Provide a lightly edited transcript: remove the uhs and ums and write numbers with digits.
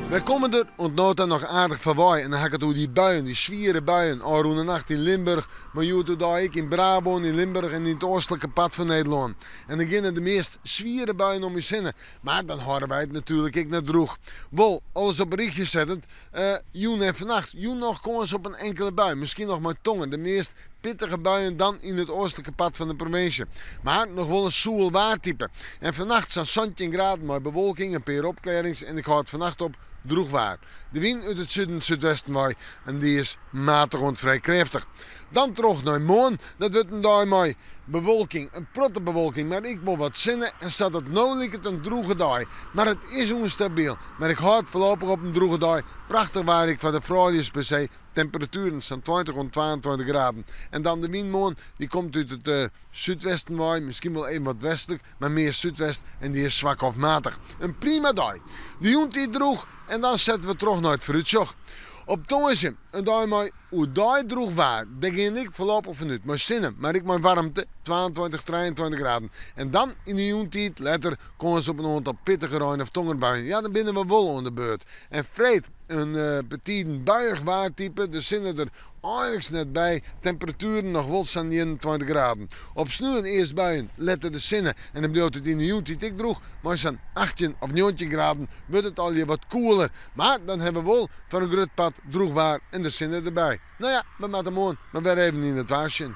Wy komme der oant no ta noch aardich foarwei en dan ha ik it oer dy buien, dy swiere buien, ôfrûne nacht yn Limburch, mar hjoed-de-dei ek yn Brabân, yn Limburch en yn it oastlike part fan Nederlân. En dan geane de meast swiere buien om ús hinne, mar dan hâlde wy it natuerlik ek net drûch. Wol, alles op in rychje settend, jûn en fannacht, jûn noch kâns op in inkele bui, miskien noch mei tonger, de meast pittige buien dan yn it oastlike part fan de provinsje. Mar noch wol in soel waartype. En fannacht sa'n 17 graden mei bewolking, in pear opklearrings en ik hâld fannacht op drûch waar. De wyn út it suden súdwesten wei en dy is matich oant frij krêftich. Dan troch nei moarn, dat wurdt in dei mei bewolking, in protte bewolking, mar ek wol wat sinne en sa't it no liket in drûge dei. Mar it is ûnstabyl, mar ik hâld foarlopich op in drûge dei. Prachtich waar ek foar de Frouljus PC, temperatueren sa'n 20 oant 22 graden. En dan de wyn moarn, dy komt út it súdwesten wei, miskien wol even wat westlik, mar mear súdwest en dy is swak of matich. In prima dei. De jûntiid drûch en dan sette we troch nei it foarútsjoch. Op tongersdei in dei mei oerdei drûch waar. Dêr gean ik foarlopich fanút. Mei sinne, mar ek mei waarmte, 22, 23 graden. En dan yn de jûntiid letter kâns op in oantal pittige rein of tongerbuien. Ja, dan binne we wol oan de beurt. En freed in betiden buiïch waartype, de sinne der einliks net by, temperatueren noch wol sa'n 21 graden. Op sneon earst buien, letter de sinne en dan bliuwt it yn de jûntiid ek drûch. Mei sa'n 18 of 19 graden wurdt it allegear wat koeler. Mar dan hawwe we wol foar in grut part drûch waar en de sinne derby. No ja, we moatte moarn mar wer even yn it waar sjen.